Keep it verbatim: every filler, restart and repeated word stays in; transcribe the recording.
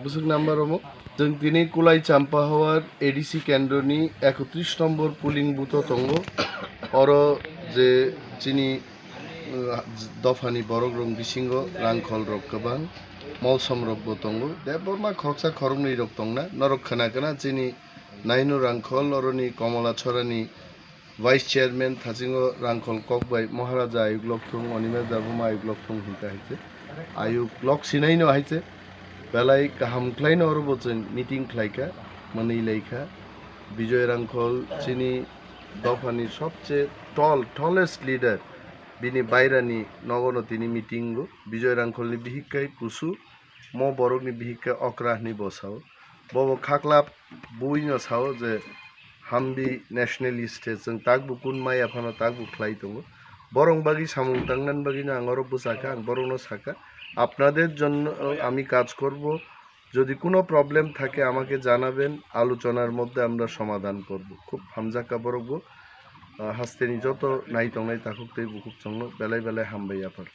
Swk number omo. Chwng tini Kulai Champahawar A D C kendroni ekotris nombor polling booth o tongo. Oro je chini, uh, dophani borok rok bisingo rangkhol rok kwbang, molsom rok bo tongo. Debbarma khoroksa khoroknwi rok tongna. Norok khna khna chini Nainu Rangkhol, oroni Komolachorani Vice Chairman thasingo Rangkhol Kokbai Maharaja ayuk lok thung, Animesh Debbarma ayuk lok thung hinka hai se. Ayuk lok sinaino hai se. Belai kaham khlaino oro bo chwng meeting khlaikha, mwnwi laikha. Bijoy Rangkhol chini dophani sobche tall, tallest leader, bini bairani nogono tini meeting o. Bijoy Rangkholni bihik kai kusu, mo borokni bihik kai okra hwnwi bo sao. Bobo khaklap buino sao je Hamdi nationalist se, chwng takbo kun maya phano takbo khlai tongo. Borok bagwi samung tangnani bagwino ang oro bwsakha, ang borokno sakha, "Apnader jonno ami kaj korbo, jodi kuno problem thake amake janaben, alochonar moddhe amra somadhan korbo." Khub hamjakha borokbo, ah, hasteni joto nai tongnai takhuk tei bukhuk chwngno belai belai hambai aphar.